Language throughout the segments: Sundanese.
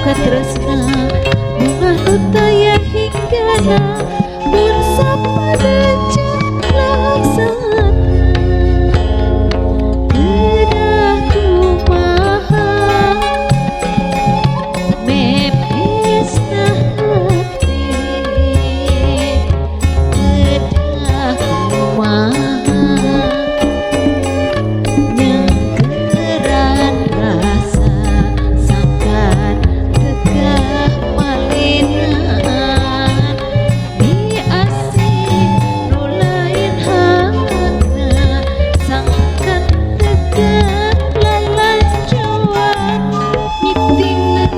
Katresna bunga nu taya hinggana mun sapada laksana kedah kumaha mepesna hati kedah kumaha nyengkeran rasa sangkan tegah malinan diasih nu lain hakna sangkan tegah lalanjoan mitinan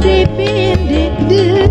dependek deui.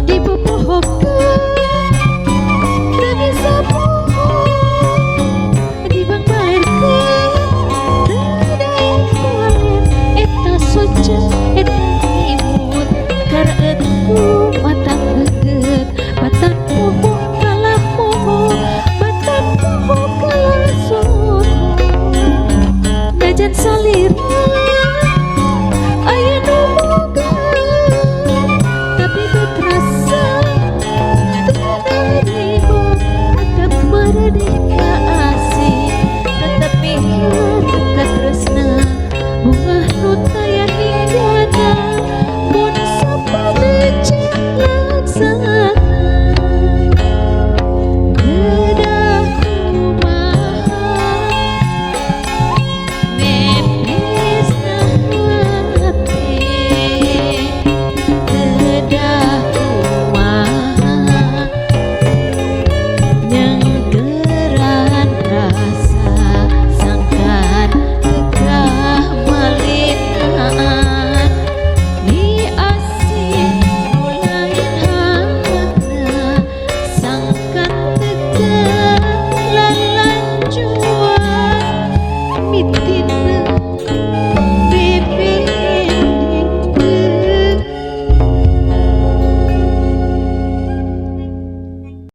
Dipopohokeun teu bisa poho, dibangbalerkeun teu daek balen, eta soca eta imut kareut ku matang heukeut batan poho kalah moho, batan poho kalah soho, najan salira aya nu boga tapi bet rasa teu narimo, tetep meredih ka asih, tetep mihiar katresna bunga nu taya hinggana mun sapada laksana kedah kumaha mepesna hati kedah kumaha nyengkeran rasa sangkan tegah malinan diasih nu lain hakna sangkan tegah lalanjuan miti.